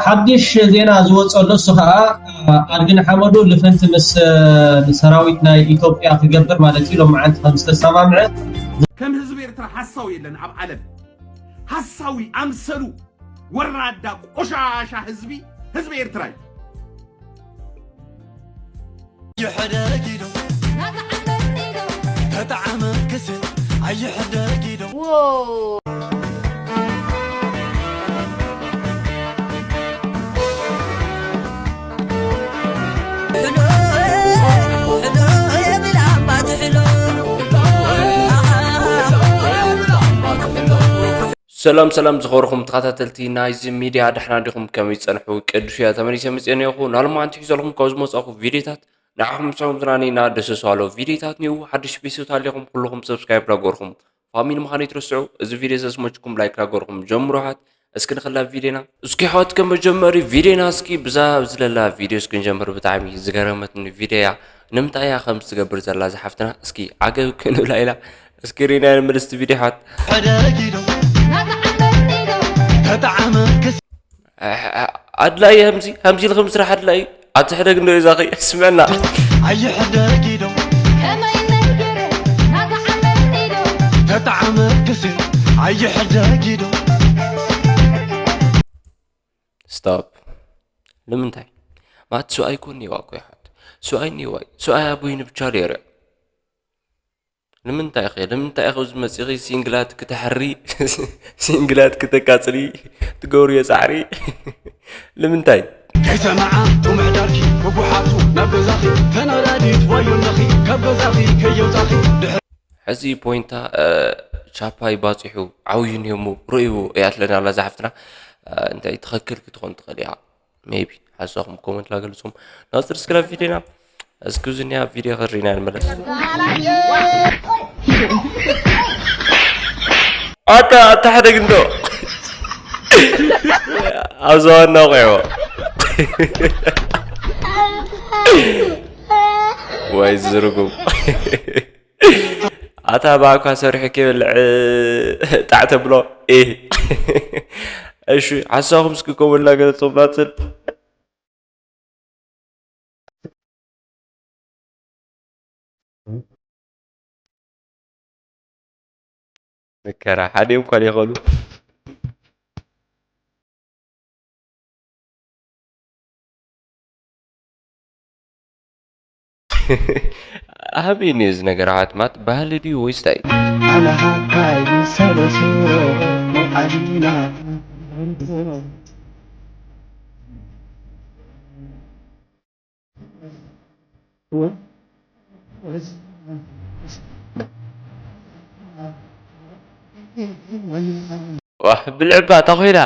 ሓድሽ ዜና ዝወፀ ኣሎ። እሱ ከዓ ኣድግን ሓመዱ ልፍንቲ ምስ ሰራዊት ናይ ኢትዮጵያ ክገብር ማለት እዩ። ሎማዓንቲ ከም ዝተሰማምዐ ከም ህዝቢ ኤርትራ ሓሳዊ የለን ኣብ ዓለም። ሓሳዊ ኣምሰሉ ወራዳ ቆሻሻ ህዝቢ ህዝቢ ኤርትራ እዩ። ይሕደረጊዶ ተጣዓመ ክስ ኣይሕደረጊዶ ሰላም ሰላም ዝኸበርኩም ተኸታተልቲ ናይዚ ሚድያ፣ ደሕና ዲኹም? ከመይ ጸንሑ? ቅዱስ እያ ተመሊሰ መጽኤ ነኹ። ናልማዓንቲ ሒዘልኩም ካብ ዝመጻኹ ቪድዮታት ንዓኹም ምስዑም ዝናነይና ደስ ዝባሎ ቪድዮታት ኒው ሓድሽ ቤተሰብ ታሊኹም ኩልኹም ሰብስክራይብ ዳገርኩም ፋሚሊ ምዃን ይትረስዑ። እዚ ቪድዮ ዘስመችኩም ላይክ ዳገርኩም ጀምሩ። ሓት እስኪ ንኽላ ቪድዮና እስኪ ሓት ከም መጀመሪ ቪድዮና እስኪ ብዛ ዝለላ ቪድዮ እስኪ ንጀምር። ብጣዕሚ ዝገረመትኒ ቪድዮ እያ። ንምንታይ እያ ከም ትገብር ዘላ ዝሓፍትና እስኪ ዓገብ ክንብላ ኢላ እስኪ ሪና ንምልስቲ ቪድዮ ሓት ኣድላይ ከምዚ ከምዚ ኢልኩም ስራሕ ኣድላይ ኣቲ ሕደግ እንዶ ዛኺ ስምዕና ኣይሕደግ ኢዶ ተጣዓመ ክሲ ኣይሕደግ ኢዶ ስቶፕ ንምንታይ ማት ስብኣይ ኮን ይዋ እኮ ይሓት ስብኣይ ኒዋይ ስብኣይ ኣቦይ ንብቻ ደይረ ንምንታይ ኢኺ ንምንታይ ኢኺ ኣብዚ መጺኺ ሲንግላት ክትሕሪ ሲንግላት ክተቃጽሊ ትገብርዮ ጻዕሪ ንምንታይ ከይሰማዓ ጡምዕ ዳርኪ ብጉሓቱ ናብ ገዛኺ ተናዳዲት ዋዮ ኣለኺ ካብ ገዛኺ ከየውጻኺ ድሕሪ ሕዚ ፖይንታ ቻፓይ ባጺሑ ዓውዩ ኔሙ ርእዩ እያ ትለና ኣላ ዛሓፍትና እንታይ ትኸክል ክትኾን ትኽእል እያ maybe ሓሳኹም comment ላገልጹም ናጽር ስክራብ ቪዲዮና እስኪ ዝኒያ ቪዲዮ ክሪና ንመለስ ኣታ ኣታ ሓደ ግንዶ ኣብዛ ዋና ቆይዎ ወይ ዝርጉም ኣታ ባኳ ሰሪሑ ከይበልዕ ጣዕ ተብሎ እሺ ሓሳኹም እስኪ ኮመንት ላገለጽ ናጽር መከራ ሓደ እኳ ይኸሉ ኣበይ እዩ እዚ ነገር ኣሕዋት ማለት ባህሊ ድዩ ወይስ እንታይ እዩ? ኣነ ሃካይ ሰበስሮ መቃሊና ብልዕባ እታ ኮይና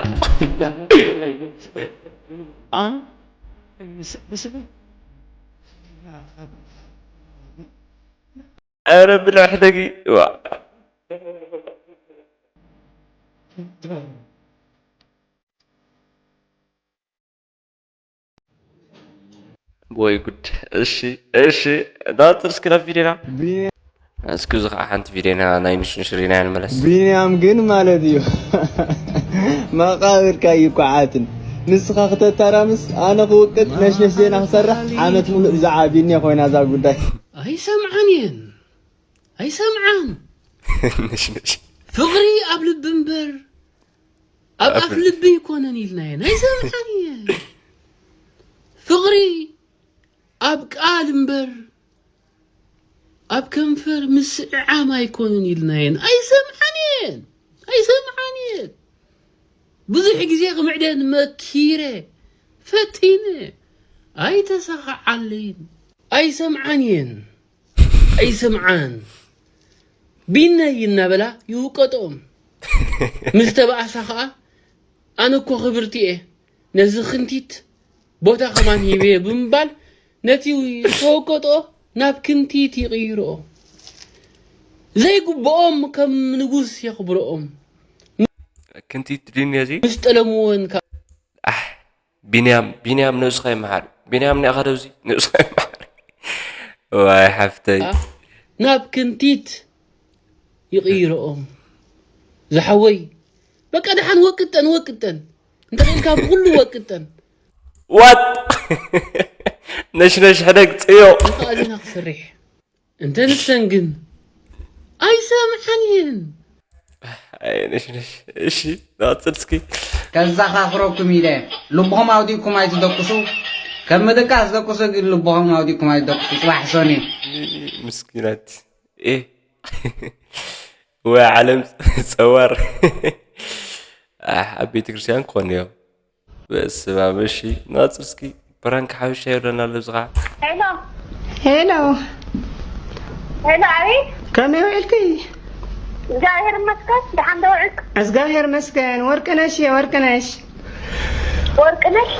ኧረ ብልዕ ሕደጊ ወይ ጉድ እሺ እሺ ናጽር እስኪ ናብ ቪድዮና እስኪ እዚ ከዓ ሓንቲ ቪድዮና ናይ ንሽንሽ ሪና ንመለስ ቢንያም ግን ማለት እዩ መቃብርካ ይኳዓትን ንስኻ ክተታራምስ ኣነ ክውቅጥ ነሽነሽ ዜና ክሰርሕ ዓመት ሙሉእ ብዛዕባ ቢንያ ኮይና እዛ ጉዳይ ኣይሰምዓን እየን ኣይሰምዓን ፍቕሪ ኣብ ልቢ እምበር ኣብ ኣፍ ልቢ ኣይኮነን ኢልናየን ኣይሰምዓን እየ ፍቕሪ ኣብ ቃል እምበር ኣብ ከንፈር ምስዕዓም ኣይኮነን ኢልናየን ኣይሰምዓን እየን ኣይሰምዓን እየን ብዙሕ ግዜ ክምዕደን መኪረ ፈቲነ ኣይተሳኸዓለይን ኣይሰምዓን እየን ኣይሰምዓን ቢነይ እናበላ ይውቀጥኦም ምስ ተባእሳ ኸዓ ኣነ እኮ ክብርቲ እየ ነዚ ክንቲት ቦታ ከማን ሂበዮ ብምባል ነቲ ዝተወቀጥኦ ናብ ክንቲት ይቕይርኦ ዘይግብኦም ከም ንጉስ የኽብርኦም ክንቲት ድዩ ነዚ ምስ ጠለምወን ካብ ቢንያም ቢንያም ነብስኻ ይመሓር ቢንያም ናይ ኣኻደብዚ ነብስኻ ይመሓር ዋይ ሓፍተይ ናብ ክንቲት ይቕይርኦም ዝሓወይ በቃ ደሓን ወቅጠን ወቅጠን እንተኽኢልካ ብኹሉ ወቅጠን። ዋጥ ነሽነሽ ሕደግ ጽዮ። ይኽኣል ኢና ክሰርሕ። እንተ ንሰን ግን ኣይሰምዓን እየን። ኣይ ነሽነሽ። እሺ፣ ንቐጽል እስኪ። ከዘኻኽረኩም ኢለ፣ ልብኹም ኣውዲእኩም ኣይትደቅሱ። ከም ምድቃስ ደቅሱ፣ ግን ልብኹም ኣውዲእኩም ኣይትደቅሱ። ጽባሕ ሰኑይ። ምስኪናት። ኤ። ወይ ዓለም ጸዋር። ኣሕ፣ ኣብ ቤተክርስትያን ክኾኑ እዮም። በስመ ኣብ። እሺ፣ ንቐጽል እስኪ። ፕራንክ ሓበሻ ይብለና ኣሎ ኣብዚ ኸዓ። ሄሎ ሄሎ ሄሎ፣ ኣቤት። ከመይ ውዒልኪ? እግዚኣብሔር ይመስገን። ደሓን ዶ ውዒልክ? እግዚኣብሔር ይመስገን። ወርቅነሽ እየ፣ ወርቅነሽ። ወርቅነሽ?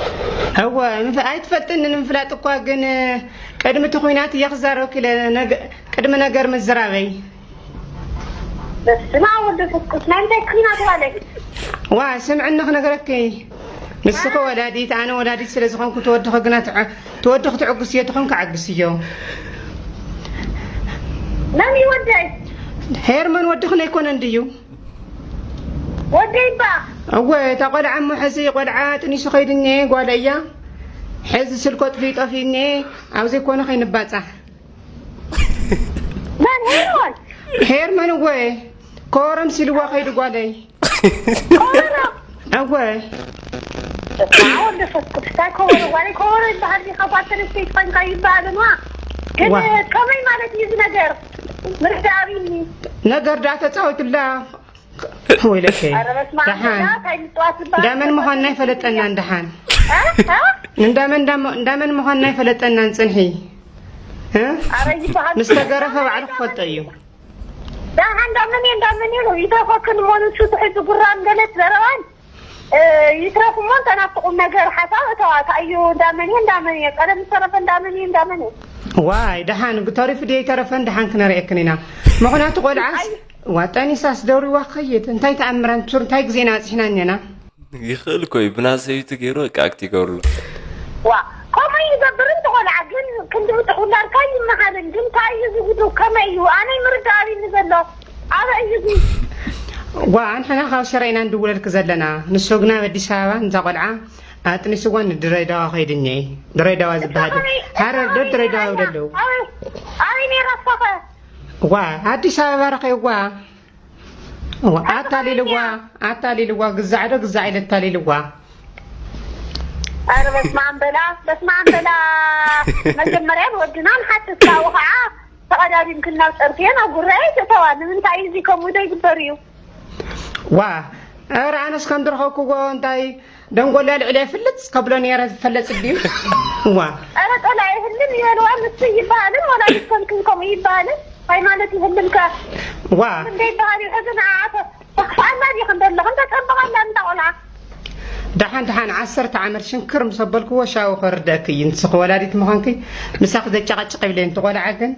እወ፣ ምፍ- ኣይትፈልጥንን ምፍላጥ እኳ ግን ቅድሚ እቲ ኹናት እየ ክዛረብኪ ኢለ፣ ነገ- ቅድሚ ነገር ምዝራበይ። በስመ ኣብ ወወልድ ወመንፈስ ቅዱስ። ናይ ምንታይ ኩናት ማለት? ዋ ስምዕኒ ክነግረኪ፣ ንስኺ ወላዲት ኣነ ወላዲት ስለ ዝኾንኩ ተወድኺ ግና ትዐ- ተወድኺ ትዕግስዮ ተኾንኪ ዓግስዮ። መን እዩ ወደይ? ሄርመን ወድኽን ኣይኮነን ድዩ? ወደይ እባ። እወ እታ ቆልዓ እሞ ሕዚ ቆልዓ ጥኒሱ ከይዱ እኒኤ ጓል እያ። ሕዚ ስልኮ ጥፊኡ ጠፊኡ እኒኤ ኣብ ዘይኮነ ከይንባፃሕ። መን ሄሮን? ሄርመን እወ ኮረም ሲልዋ ከይዱ ጓለይ። ኮረም? እወ ወንደ ፈስኩት እንታይ ከበሮ ዋሪ ከበሮ ይበሃል ዲኻ ጓል ተነስተይቲ ኮይንካ ይበሃል ዋ። ግን ዋ። ከመይ ማለት እዩ እዚ ነገር? ምርዳእ ኣብኒ። ነገር ዳ ተፃወትላ ወይለከ ኧረ በስመ ኣብ ደሓን በላ እንታይ ምፅዋት ዝበሃል እንዳመን ምዃንና ኣይፈለጠናን ደሓን እ? እ? እንዳመን እንዳመ- እንዳመን ምዃንና ኣይፈለጠናን ፅንሒ እ? ኧረ ይበሃል ምስ ተገረፈ ባዕሉ ክፈልጦ እዩ ደሓን እንዳመን እየ እንዳመን እየ ይተፈክን ሞንሱ ትሕዚ ጉራን ገለት ዘረባን እ፣ ይትረፍ እሞ እንተ ናብቲ ቁም ነገር ሓሳብ እተዋ እንታይ እዩ እንዳመን እየ እንዳመን እየ ቀደም ዝተረፈ እንዳመን እየ እንዳመን እየ ዋይ ደሓን ተሪፉ ድየ ኣይተረፈን ደሓን ክነርእየክን ኢና ምኽንያቱ ቆልዓስ ዋ ጠኒሳስ ደውሪዋ ክኸይድ እንታይ ተኣምረን ሱር እንታይ ግዜና ኣፅሒና እኒና ይኽእል እኮ እዩ ብናሰበይቲ ገይሩ በቃ ኣክት ይገብርሉ። ዋ ከምኡ ይገብር እንተ ቆልዓ ግን ክንዲ ብጥሕ ውላድካ ይመሃርን ግን እንታይ እዩ ዝጉዱ ከመይ እዩ ኣነ ይምርዳእ ኣብኒ ዘሎ ኣበይ እዩ እዚ ዋ ንሕና ካብ ሽረ ኢና ንድውለልኪ ዘለና ንሱ ግን ኣብ ኣዲስ ኣበባ ንዛ ቆልዓ ኣጥኒስዋ ንድሬዳዋ ከይዱ እኒኤ ድሬዳዋ ዝበሃል እዩ። ሃረር ዶ ድሬዳዋ ይብሉ ኣለዉ ኣበይ ነይራ እሳኸ ዋ ኣዲስ ኣበባ ረኺብዋ ዋ ኣታሊልዋ ኣታሊልዋ ግዛዕ ዶ ግዛዕ ኢለ ኣታሊልዋ ኣረ በስመ ኣብ በላ በስመ ኣብ በላ መጀመርያ ንወድና ንሓትት ካብኡ ከዓ ተቐዳዲምክን ናብ ጨርቅዮ ናብ ጉራየ ይእተዋ ንምንታይ እዩ እዚ ከምኡ ዶ ይግበር እዩ ዋ ኧረ ኣነስ ከም ዝረኸብክዎ እንታይ ደንጎላ ልዕሊ ፍልጥ ከብሎ ነይረ ዝፈለጥ ድዩ ዋ ኧረ ጸላኢ ይህልም ይበልዋ ምስ ይበሃልን ወላዲት ኮንክን ከምኡ ይበሃልን እንታይ ማለት ይህልም ከ ዋ እንደ ይበሃል እዩ ሕዚ ንዓኣ ተኽፍኣላ ድዩ ክንደለኹም ተጸብቐላ እንዳ ቆልዓ ደሓን ደሓን ዓሰርተ ዓመት ሽንክር ምስ ኣበልክዎ ሻው ከርደእክ እዩ ንስኺ ወላዲት ምዃንኪ ምሳኺ ዘጨቃጭቕ ይብለየን ትቆልዓ ግን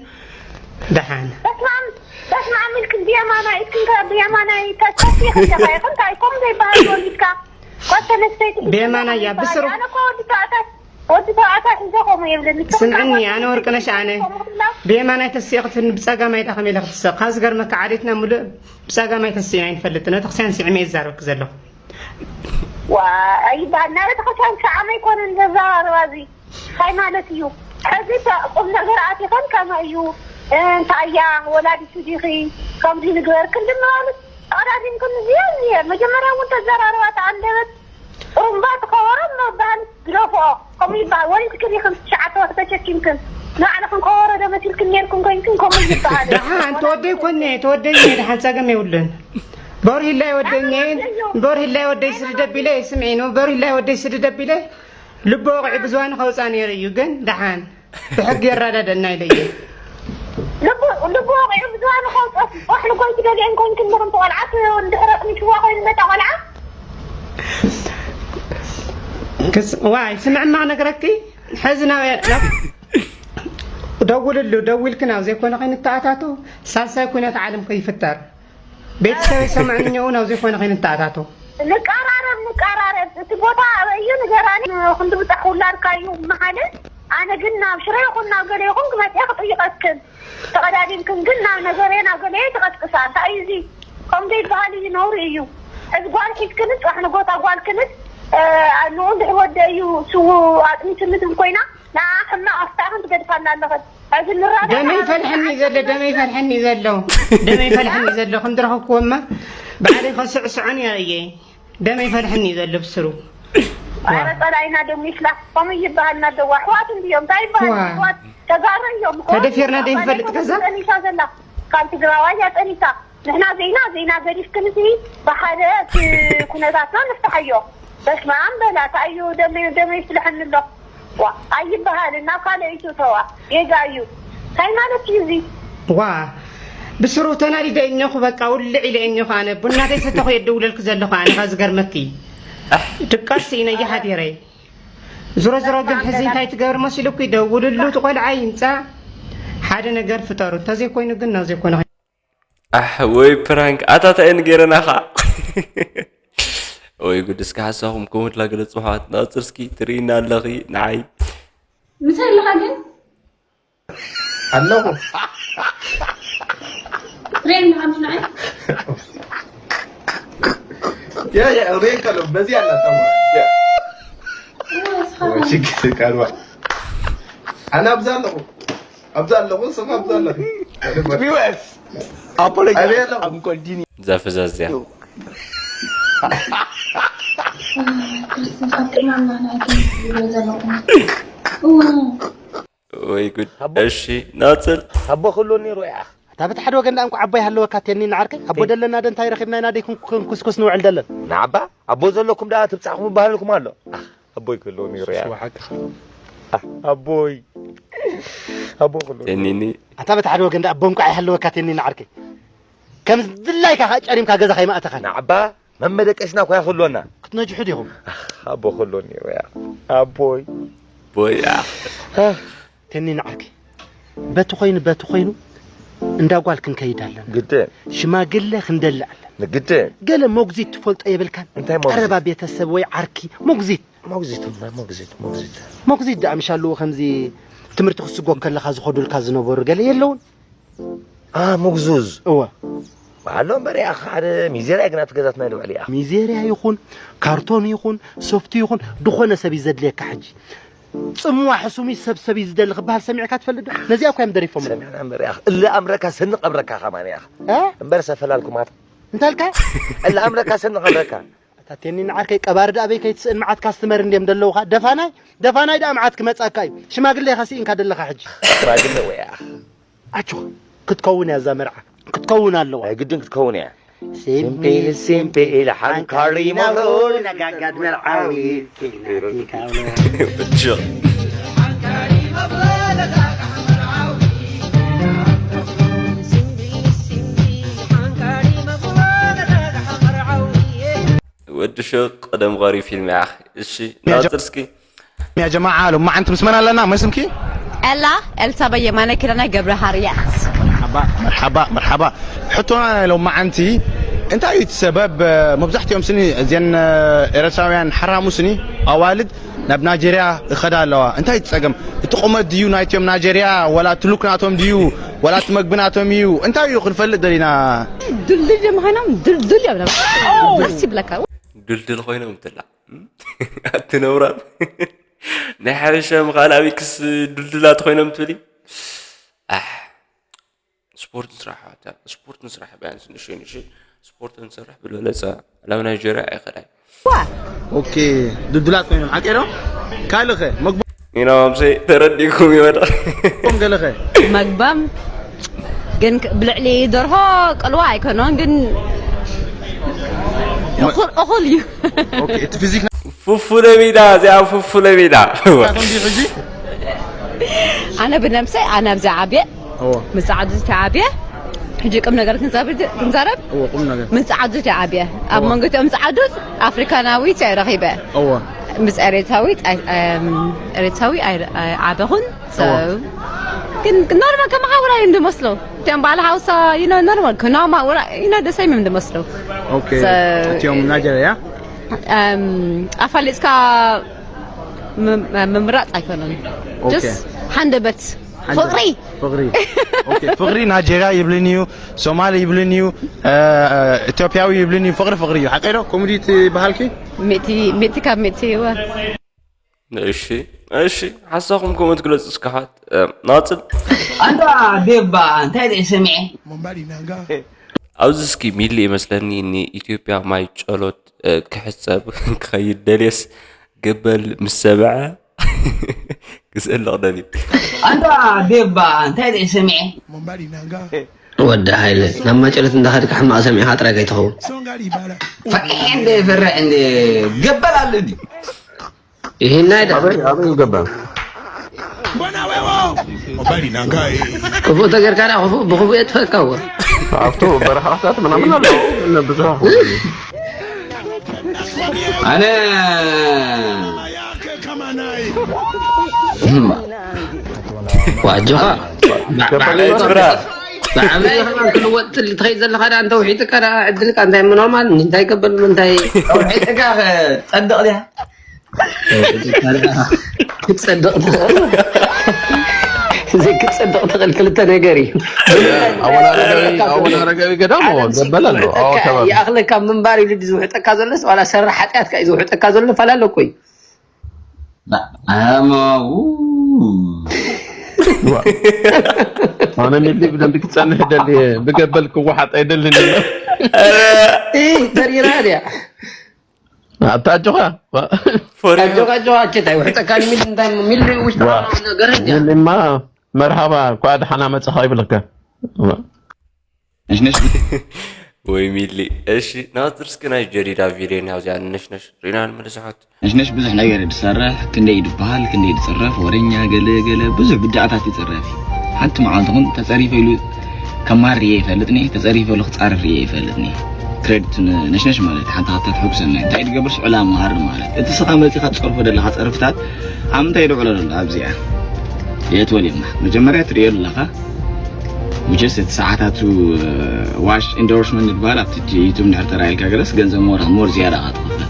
ደሓን በስማም በስማም ኢልክን ብየማናይ ኢልክን ከ ብየማናይ ተተፊኽን ዲኻ ኢኽን እንታይ ከምኡ ዘይበሃል ወሊድካ ጓል ተነስተይቲ ብየማናይ እያ፣ ብስሩ- ኣነ እኮ ወዲ ተባዕታይ ወዲ ተባዕታይ ሒዘ ከምኡ የብለኒ ስምዕኒ ኣነ ወርቅነሽ ኣነ ብየማናይ ተሲእኽትን ብፀጋማይ ዳ ከመይ ኢለ ክትስቕ ካብ ዝገርመካ ዓሌትና ሙሉእ ብፀጋማይ ተሲእና ኣይንፈልጥን ቤተክርስትያን ስዒመ ይዛረብክ ዘለኹ ዋይ ይበሃል ናይ ቤተክርስትያን ሰዓመ ኣይኮነን ዘዘራርባ እዚ እንታይ ማለት እዩ ሕዚ ተ- ቁም ነገር ኣቲኸን ከመይ እዩ እንታይ እያ ወላዲቱ ዲኺ ከምዚ ንግበር ክንዲ ምባሉ ተቐዳዲምክን እዚኦ እዚየ መጀመርያ እውን ተዘራርባ ተኣንደበት ጥሩምባ ትኸበሮ እሞ በሃል ግደፍኦ ከምኡ ይበሃል ወሊድክን ኢኽን ትሽዓተ ወርሒ ተሸኪምክን ንባዕልኽን ከበሮ ዶ መሲልክን ነይርክን ኮይንክን ከምኡ ይበሃል ደሓን ተወደይ ኮነ ተወደይ እየ ደሓን ፀገም የብሉን በርሂላይ ወደይ በርሂላይ ወደይ ስድድ ኣቢለ ስምዒ በርሂላይ ወደይ ስድድ ኣቢለ ልቢ ወቕዒ ብዝባኑ ከውፃእ ነይሩ እዩ ግን ደሓን ብሕጊ የረዳደና ኢለ እዩ ልቡ ልቡ ወቒዑ ብዝባኑ ከውፀት ዋሕሊ ጎይቲ ደሊአን ኮይንክን ምኽንቲ ቆልዓ እንድሕረ ቅኒትዋ ኮይኑ መጣ ቆልዓ ክስ- ዋይ ስምዕማ ክነግረኪ ሕዚ ናብ ናብ- ደውልሉ ደዊልኪ ናብ ዘይኮነ ከይንተኣታቱ ሳልሳይ ኩነት ዓለም ከይፍጠር ቤተሰብ ይሰምዕንኛው ናብ ዘይኮነ ከይንተኣታቱ ንቀራረብ ንቀራረብ እቲ ቦታ ኣበይ እዩ ንገራኒ ክንዲ ብጣሕ ውላድካ እዩ መሓለ ኣነ ግን ናብ ሽረ ይኹን ናብ ገለ ይኹን ክመፅአ ክጥይቀክን ተቐዳዲምክን ግን ናብ ነገርየ ናብ ገለየ ትቐስቅሳ እንታይ እዩ እዚ ከምዚ ይበሃል እዩ ነውሪ እዩ ሕዚ ጓል ሒዝክንስ ዋሕ ንጎታ ጓልክንስ ንኡ እንድሕር ወደ እዩ ስዉ ኣጥኒትኒ ትብል ኮይና ንኣ ሕማቕ ኣፍታኽን ትገድፋና ኣለኽን። ሕዚ ንራዳ ደመይ ፈልሐኒ ዘሎ ደመይ ፈልሐኒ ዘሎ ደመይ ፈልሐኒ ዘሎ ከም ዝረኸብክዎማ ባዕለይ ከስዕስዖን እየ እየ ደመይ ፈልሐኒ ዘሎ ብስሩ። ኣረ ጸላኢና ደም ይፍላሕ። ከምኡ ይበሃልና ደዋ ኣሕዋት እንድዮም እንታይ ይበሃል ዋ። ኣሕዋት ተጋሩ እዮም። ተደፊርና ዶ ይፈልጥ ከዛ? ጠኒሳ ዘላ ካብ ትግራዋይ እያ ጠኒሳ። ንሕና ዜና ዜና ገዲፍክን እዚ ብሓደ እቲ ኩነታትና ንፍትሓዮ። በስመ ኣብ በላ። እንታይ እዩ ደመይ ደመይ ይፍልሐኒ ኣሎ። ዋ ኣይበሃልን። ናብ ካልእ እዩ ተዋ። ጌጋ እዩ። እንታይ ማለት እዩ እዚ? ዋ ብስሩ ተናዲደ እኒኹ በቃ ውልዕ ኢለ እኒኹ ኣነ ቡና ዘይሰተኹ እየ ዝድውለልኪ ዘለኹ ኣነ ካብ ዝገርመኪ ድቃስ ኢነ እየ ሓዲረ። ዝሮ ዝሮ ግን ሕዚ እንታይ ትገብር መሲሉኪ ደውልሉ እቲ ቆልዓ ይምፃ ሓደ ነገር ፍጠሩ እንተዘይኮይኑ ግን ናዘይኮነ ኣሕ ወይ ፕራንክ ኣታ እንታይ እየን ገይረናኻ ወይ ጉድ እስከ ሓሳኹም ከምድላ ገለ ፅሑፋት ናፅር እስኪ ትርእይና ኣለኺ ንዓይ ምሳይ ኣለኻ ግን ኣለኹ ትርእየኒ ኣለኻ ንዓይ ያ ያ ሬን ከሎ በዚ ኣላ ተማ ያ እወ እስኻ ሽግር ካልዋ ኣነ ኣብዛ ኣለኹ ኣብዛ ኣለኹ ስኻ ኣብዛ ኣለኹ ቢወስ ኣፖሎጂ ኣበይ ኣለኹ? I'm continue እዛ ፈዛዝ እዚኣ ክርስቶስ ኣብ ቅድሚ ኣምላኽና ኣይኮነን ዝብሎ ዘለኹ ወይ ጉድ እሺ ናፅል ኣቦ ክህልዎ ነይሩ እያ እታ በቲ ሓደ ወገን ደኣ እንኳ ዓቦ ይሃለወካ ቴኒ ንዓርከይ ኣቦ ደለና ደ እንታይ ረኺብና ኢና ደይ ክንኩስኩስ ንውዕል ደለን ንዓባ ኣቦ ዘለኩም ደኣ ትብፃዕኩም ይበሃለልኩም ኣሎ ኣህ፣ ኣቦይ ክህልዎ ነይሩ እያ ኣቦይ ኣቦ ክህልዎ ቴኒኒ ኣታ በቲ ሓደ ወገን ደኣ ኣቦ እንኳ ይሃለወካ ቴኒ ንዓርከይ ከም ድላይካ ከዓ ጨሪምካ ገዛ ከይማእተኻን ንዓባ መመደቀስና እኳ ይኽህልወና ክትነጅሑ ዲኹም ኣቦ ክህልዎ ነይሩ እያ ኣቦይ ቦይ ቴኒ ንዓርከይ በቲ ኮይኑ በቲ ኮይኑ እንዳ ጓል ክንከይድ ኣለና ግድን ሽማግለ ክንደሊ ኣለና ግድን ገለ ሞግዚት ትፈልጦ የብልካን እንታይ ሞግዚት? ቀረባ ቤተሰብ ወይ ዓርኪ ሞግዚት ሞግዚት እማ ሞግዚት ሞግዚት ሞግዚት ደኣ ምሽ ኣለዎ ከምዚ ትምህርቲ ክስጎ ከለኻ ዝኸዱልካ ዝነበሩ ገለ የለውን አ ሞግዙዝ እወ ኣሎ እምበር ኢኻ ሓደ ሚዜርያ ግና ትገዛትና ልውዕል ኢኻ ሚዜርያ ይኹን ካርቶን ይኹን ሶፍቲ ይኹን ዝኾነ ሰብ እዩ ዘድልየካ ሕጂ ጽምዋ ሕሱም እዩ ሰብ ሰብ እዩ ዝደሊ ክበሃል ሰሚዕካ ትፈልጥ ዶ ነዚኣ እኳ እዮም ደሪፎም ሰሚዕና እምበር ኢኻ እለ ኣምረካ ሰንቕ ኣብረካ ከማን ኢኻ እ? እምበር ሰፈላልኩማት እንታልካ እለ ኣምረካ ሰንቕ ኣብረካ ኣታ ቴኒ ንዓርከይ ቀባሪ ደኣ በይ ከይትስእን መዓት ካስትመር እንድዮም ደለውኻ ደፋናይ ደፋናይ ደኣ መዓት ክመጻካ እዩ ሽማግሌ ኢኻ ስኢንካ ደለኻ ሕጂ ሽማግለ ወያ ኣጆኻ ክትከውን እያ እዛ መርዓ ክትከውን ኣለዋ ናይ ግድን ክትከውን እያ ሲምፒል ሲምፒል ሓንካሪ መብሮ ነጋጋድ መርዓዊ ወዲ ሸቕ ቀደም ቐሪ ፊልም ያኽ እሺ ናፅር እስኪ يا جماعة لو ما أنت مسمنا لنا ما اسمك؟ ኤላ ኤልሳበ የማነ ኪዳነ ገብረሃርያት مرحبا مرحبا مرحبا ሕቶና ናይ ሎማዓንቲ እንታይ እዩ እቲ ሰበብ መብዛሕትኦም ስኒ እዚን ኤረትራውያን ሓራሙ ስኒ ኣዋልድ ናብ ናይጀርያ ይኸዳ ኣለዋ እንታይ እዩ እቲ ፀገም እቲ ቁመት ድዩ ናይትዮም ናይጀርያ ወላ እቲ ሉክ ናቶም ድዩ ወላ እቲ መግቢ ናቶም እዩ እንታይ እዩ ክንፈልጥ ደሊና ድልድል ምዃኖም ድልድል እዮም ደስ ይብለካ ድልድል ኮይኖም ትላ ኣትነውራም ናይ ሓበሻ ምኻን ኣበይ ክስ ዱልዱላት ኮይኖም ትብሊ ኣሕ ስፖርት ንስራሕ ኣሕዋት ስፖርት ንስራሕ ቢያንስ ንእሽተይ ንእሽተይ ስፖርት ንሰርሕ ብልበለፀ ናብ ናይጀርያ ኣይኸዳይ ኦኬ ድዱላት ኮይኖም ሓቂ ዶ ካልኸ መግቦ ኢና ማምሰይ ተረዲእኩም ይወዳ ም ገለኸ መግባም ግን ብልዕሊ ደርሆ ቅልዋ ኣይኮኖን ግን እኹል እዩ እቲ ፊዚክ ፉፉ ለሚዳ እዚኣ ፉፉ ለሚዳ ሕጂ ኣነ ብነብሰይ ኣነ ኣብዚ ዓብየ ምስ ፃዓዱት ዓብየ ሕጂ ቅም ነገር ክንዛረብ ምስ ፃዓዱት ዓብየ ኣብ መንጎ እቲኦም ፃዓዱት ኣፍሪካናዊት እየ ረኺበ ምስ ኤሬታዊት ኤሬታዊ ዓበኹን ግን ኖርማል ከመሓውራ እዩ እንድመስሎ እቲኦም በዓል ሓውሳ ኖርማል ክናማ ደሰይም እንድመስሎ እቲኦም ናጀርያ ኣፋሊፅካ ምምራፅ ኣይኮነን ሓንደበት ፍቕሪ። ፍቕሪ። ኦኬ፣ ፍቕሪ ናይጀርያ ይብልን እዩ፣ ሶማሊ ይብልን እዩ፣ እ፣ ኢትዮጵያዊ ይብልን እዩ። ፍቕሪ ፍቕሪ እዩ። ሓቀይ ዶ? ኮሜዲ ትበሃልኪ? ሚእቲ፣ ሚእቲ ካብ ሚእቲ እወ። እሺ፣ እሺ፣ ሓሳኹም ኮመንት ግለጹ እስካሓት። እ፣ ናጽል። ኣንታ ዴባ፣ እንታይ ደይ ሰሚዐ? ኣብዚ እስኪ ሚሊ ይመስለኒ ንኢትዮጵያ ማይ ጨሎት፣ እ፣ ክሕጸብ ክኸይድ ደልየስ ገበል ምስ ሰምዐ ክስእልቕ ደልዩ። ኣንታ ዴባ፣ እንታይ ደይ ሰሚዐ? ወዲ ሃይለ፣ ናብ ማጨለት እንዳኸድካ ሕማቕ ሰሚዕኻ ጥራይ ከይትኸውን። ፈቂሕ እንደ ፈርሕ እንደ ገበል ኣሎ እንዲ። ይህን ናይ ዳ- ኣበይ፣ ኣበይ ገበል? ክፉእ ተገርካ ዳ ክፉእ፣ ብክፉእ የጥፈካ እወ። ኣብቱ በረኻታት ምናምን ኣለዉ፣ እነ ብዙሕ ኣነ ዋጆኻ። ብዓበይ ከማን ክልወጥ ትል-፣ ትኸይድ ዘለኻ ዳ እንተ ውሒጥካ ዳ ዕድልካ እንታይ ምኖማን እንታይ ገበል ምንታይ? ውሒጥካ ኸ ጸድቕ ድያ? ክትጸድቕ ትኽእል። ዘይክትጸድቕ ትኽእል ክልተ ነገር እዩ። ኣወል ኣረጋዊ፣ ኣወል ኣረጋዊ ገዳም ገበል ኣሎ። ኣዎ፣ ይኣኽለካ፣ ከባቢ። ይኣኽለካ ምንባር ኢሉ ድዩ ዝውሕጠካ ዘሎስ ዋላ ሰራሕ ሓጢኣትካ እዩ ዝውሕጠካ ዘሎ? ፈላለ እኮ እዩ። ኣማው። ኣነ ሚሊ ብደንቢ ክጸንሕ ደሊ፣ ብገበል ክወሓጥ ኣይደልን። እይ፣ ተሪራ ድያ? ኣታ ኣጆኻ። ፎሪ ኣጆኻ፣ ኣጆኻ፣ ኣቸት ኣይውሕጠካን ሚሊ እንታይ ሚሊ ውሽጢ ዋ። ገረድ እያ። ሚሊማ መርሃባ፣ እንኳዕ ደሓና መጻኻ ይብለካ። ነሽነሽ። ወይ ሚሊ። እሺ፣ ናጽር እስኪ ናይ ጀዲዳ ቪድዮ እኒኣ እዚኣ ነሽነሽ ሪና ንመልስ ሓት። ነሽነሽ ብዙሕ ነገር እዩ ዝሰርሕ፣ ክንደይ እዩ ዝበሃል፣ ክንደይ እዩ ዝጽረፍ፣ ወረኛ ገለ ገለ ብዙሕ ብድዓታት ይጽረፍ እዩ። ሓንቲ መዓልቲ ኹን ተጸሪፈ ኢሉ ከማር ርየ ይፈልጥኒ፣ ተጸሪፈ ኢሉ ክጻረፍ ርየ ይፈልጥኒ። ክሬዲት ን-፣ ነሽነሽ ማለት ሓንቲ ካብታ ትሕጉሰና። እንታይ ድገብርስ ዕላማ ሃር ማለት። እቲ ስኻ መጺኻ ትጸርፎ ዘለኻ ጸርፍታት ኣብ ምንታይ ድውዕሎ ዘሎ ኣብዚኣ? የትወል ኢልና። መጀመርያ ትርእዮ ኣለኻ። Which is እቲ ሰዓታቱ፣ እ፣ ዋሽ ኢንዶርስመንት ዝበሃል ኣብቲ ዩቱብ እንድሕር ተራኢልካ ገለስ ገንዘብ ሞር፣ ሞር ዝያዳ ኢኻ ትኸፍል።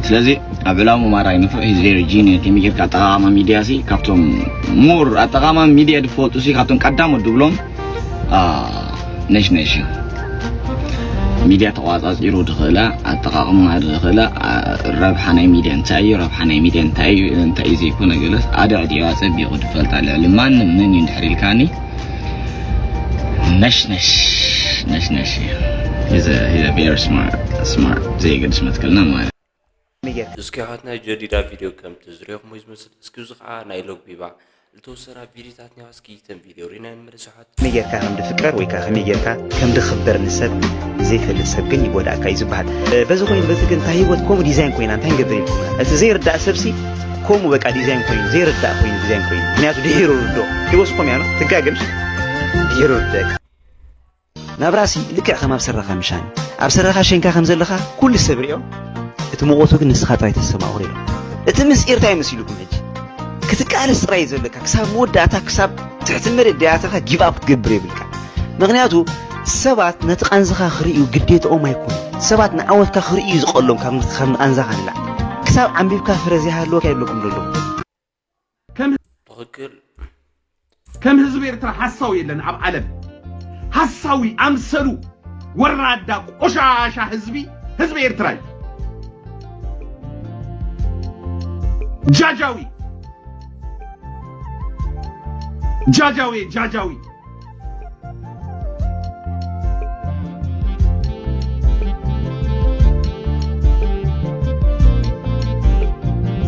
ስለዚ ኣብ ዕላሙ ማራ ይንፍዕ፣ he's very genuine። ከመይ ጌርካ ኣጠቓቕማ ሚድያ ሲ ካብቶም ሞር ኣጠቓቕማ ሚድያ ዝፈልጡ ሲ ካብቶም ቀዳሞት ድብሎም፣ አ፣ ነሽ ነሽ እዩ። ሚድያ ተቋጻጺሩ ድኽእላ፣ ኣጠቓቕማ ድኽእላ፣ አ፣ ረብሓ ናይ ሚድያ እንታይ እዩ፣ ረብሓ ናይ ሚድያ እንታይ እዩ፣ እንታይ እዩ ዘይኮነ ገለስ ኣደ ዕዲዋ ጸቢቑ ድፈልጣ ልዕሊ ማንም መን እዩ እንድሕር ኢልካኒ፣ ነሽ ነሽ፣ ነሽ ነሽ እዩ። He's a, he's a very smart, smart፣ ዘየገድስ መትከልና ማለት። እስኪ ኣሕዋትና ጀዲዳ ቪድዮ ከምቲ ዝሪኦኹሞ እዩ ዝመስል። እስኪ እዚ ኸዓ ናይ ሎግ ቢባ ዝተወሰና ቪድዮታት እኒዋ። እስኪ እተን ቪድዮ ሪና ንመለስ ኣሕዋት። ከመይ ጌርካ ከም ድፍቀር ወይ ከዓ ከመይ ጌርካ ከም ድኽበር ንሰብ ዘይፈልጥ ሰብ ግን ይጎዳእካ እዩ ዝበሃል። እ፣ በዚ ኮይኑ በዚ ግን እታ ህይወት ከምኡ ዲዛይን ኮይና እንታይ ንገብር ኢልኩምና? እቲ ዘይርዳእ ሰብሲ ከምኡ በቃ ዲዛይን ኮይኑ፣ ዘይርዳእ ኮይኑ ዲዛይን ኮይኑ። ምክንያቱ ድሒሩ ርዶ። ህይወት ከምኡ እያ ነው፣ ትጋገምሽ። ድሒሩ ርደእካ። ናብራሲ ልክዕ ከም ኣብ ስረኻ ምሻን እዩ። ኣብ ስረኻ ሸንካ ከም ዘለኻ ኩሉ ሰብ ሪኦ፣ እቲ ሙቐቱ ግን ንስኻ ጥራይ ተሰማቕሮ ኢሎም። እቲ ምስጢር እንታይ መሲሉኩም ሕጂ? ክትቃለስ ጥራይ እዩ ዘለካ። ክሳብ መወዳእታ፣ ክሳብ ትሕቲ መሬት ደያተኻ ጊቭ ኣፕ ክትገብር የብልካ። ምኽንያቱ ሰባት ነቲ ቃንዛኻ ክርእዩ ግዴታኦም ኣይኮኑን። ሰባት ንዓወትካ ክርእዩ እዩ ዝቐሎም ካብ፣ ካብ ንቃንዛኻ ንላዕሊ። ክሳብ ዓንቢብካ ፍረ ዘይሃለወካ የብለኩም ዘለኹም። ከም ትኽክል። ከም ህዝቢ ኤርትራ ሓሳዊ የለን ኣብ ዓለም። ሓሳዊ ኣምሰሉ ወራዳ ቆሻሻ ህዝቢ፣ ህዝቢ ኤርትራ እዩ። ጃጃዊ፣ ጃጃዊ፣ ጃጃዊ።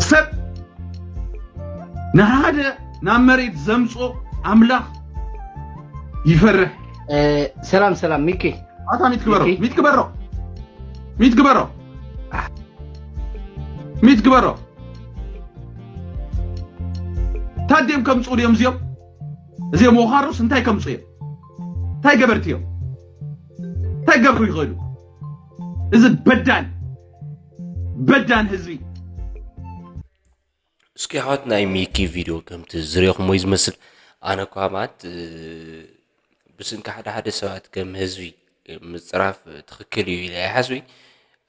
ሰብ ንሓደ ናብ መሬት ዘምጾ ኣምላኽ ይፈርሕ። እ፣ ሰላም፣ ሰላም፣ ሚኪ። ኣታ ሚት ግበሮ፣ ሚኪ። ሚት ግበሮ። ሚት ግበሮ። ሚት ግበሮ። ታዴም ከምጽኡ ድዮም እዚኦም? እዚኦም ወኻሩስ እንታይ ከምጽኡ እዮም? እንታይ ገበርቲ እዮም? እንታይ ገብሩ ይኽእሉ? እዚ በዳን፣ በዳን ህዝቢ። እስኪ ኣሕዋት ናይ ሚኪ ቪድዮ ከምቲ ዝሪኦኹሞ እዩ ዝመስል። ኣነ እኳ ማለት፣ እ፣ ብስንኪ ሓደ ሓደ ሰባት ከም ህዝቢ ምጽራፍ ትኽክል እዩ ኢለ ኣይሓስብን።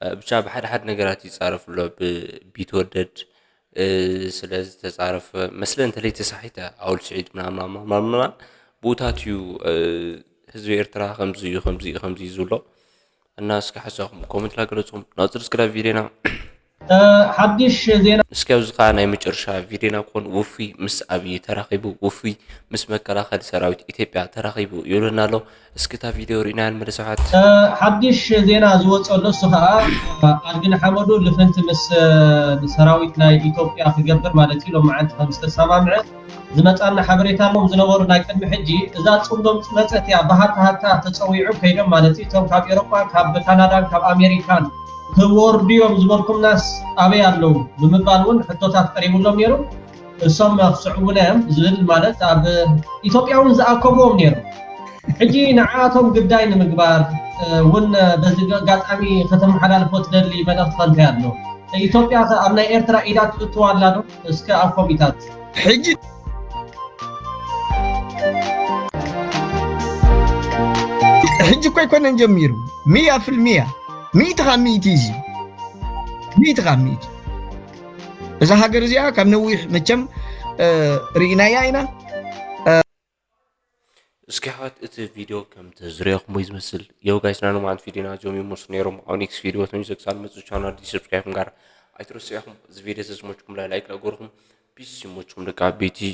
እ፣ ብቻ ብሓደ ሓደ ነገራት ይጻረፍ ኣሎ። ብ-፣ ቢትወደድ፣ ስለዚ ተጻረፍ መስለ እንተለይ ተሳሒተ ኣውል ስዒድ ምናምን ምናምን ምናምን ብኡታት እዩ። ህዝቢ ኤርትራ ከምዚ እዩ ከምዚ እዩ ከምዚ እዩ ዝብሎ። እና እስኪ ሓሳኹም ኮመንት ላገለጹም ናጽር እስክዳ ቪዲዮና። ሓድሽ ዜና እስኪ ኣብዚ ከዓ ናይ መጨረሻ ቪዲዮና ክኾን ውፉይ ምስ ኣብይ ተራኺቡ ውፉይ ምስ መከላኸሊ ሰራዊት ኢትዮጵያ ተራኺቡ ይብለና ኣሎ። እስኪ እታ ቪዲዮ ርኢና ንመለስ። ሓድሽ ዜና ዝወፀ ኣሎ። እሱ ከዓ ኣድግን ሓመዱ ልፍንቲ ምስ ሰራዊት ናይ ኢትዮጵያ ክገብር ማለት እዩ ሎም መዓንቲ ከም ዝተሰማምዐ ዝመፃና ሓበሬታ ኣሎም ዝነበሩ ናይ ቅድሚ ሕጂ እዛ ፅምዶ መፀት እያ ብሃታ ሃታ ተፀዊዑ ከይዶም ማለት እዩ። እቶም ካብ ኤሮጳ ካብ ካናዳን ካብ ኣሜሪካን ክወርዱ እዮም ዝበልኩምናስ ኣበይ ኣለዉ ብምባል እውን ሕቶታት ቀሪቡሎም ነይሩ። እሶም ክስዕቡና እዮም ዝብል ማለት ኣብ ኢትዮጵያ እውን ዝኣከብዎም ነይሩ። ሕጂ ንዓኣቶም ግዳይ ንምግባር እውን በዚ ኣጋጣሚ ከተመሓላልፎ ትደሊ መልእኽቲ ከንታይ ኣሎ? ኢትዮጵያ ኣብ ናይ ኤርትራ ኢዳ ትእትዋ ኣላ ዶ? እስከ ኣብ ኮሚታት ሕጂ ሕጂ እኮ ኣይኮነን ጀሚሩ ሚያ ፍል ሚያ ሚእቲ ካብ ሚእቲ እዚ ሚእቲ ካብ ሚእቲ እዛ ሃገር እዚኣ ካብ ነዊሕ መቸም ርኢናያ ኢና። እስኪ ሓወት እቲ ቪድዮ ከም ተዝሪኦኹም ወይ ዝመስል የው ጋይስና ንማዓንት ቪድዮና እዚኦም ይመስሉ ነይሮም። ኣብ ኔክስት ቪድዮ ተሚዘ ክሳብ መፁ ቻናል ዲስብስክራይብ ጋር ኣይትረስዑ ኢኹም። እዚ ቪድዮ ተዝመችኩም ላይክ ለገርኩም ፒስ ይመችኩም ደቂ ዓበይቲ።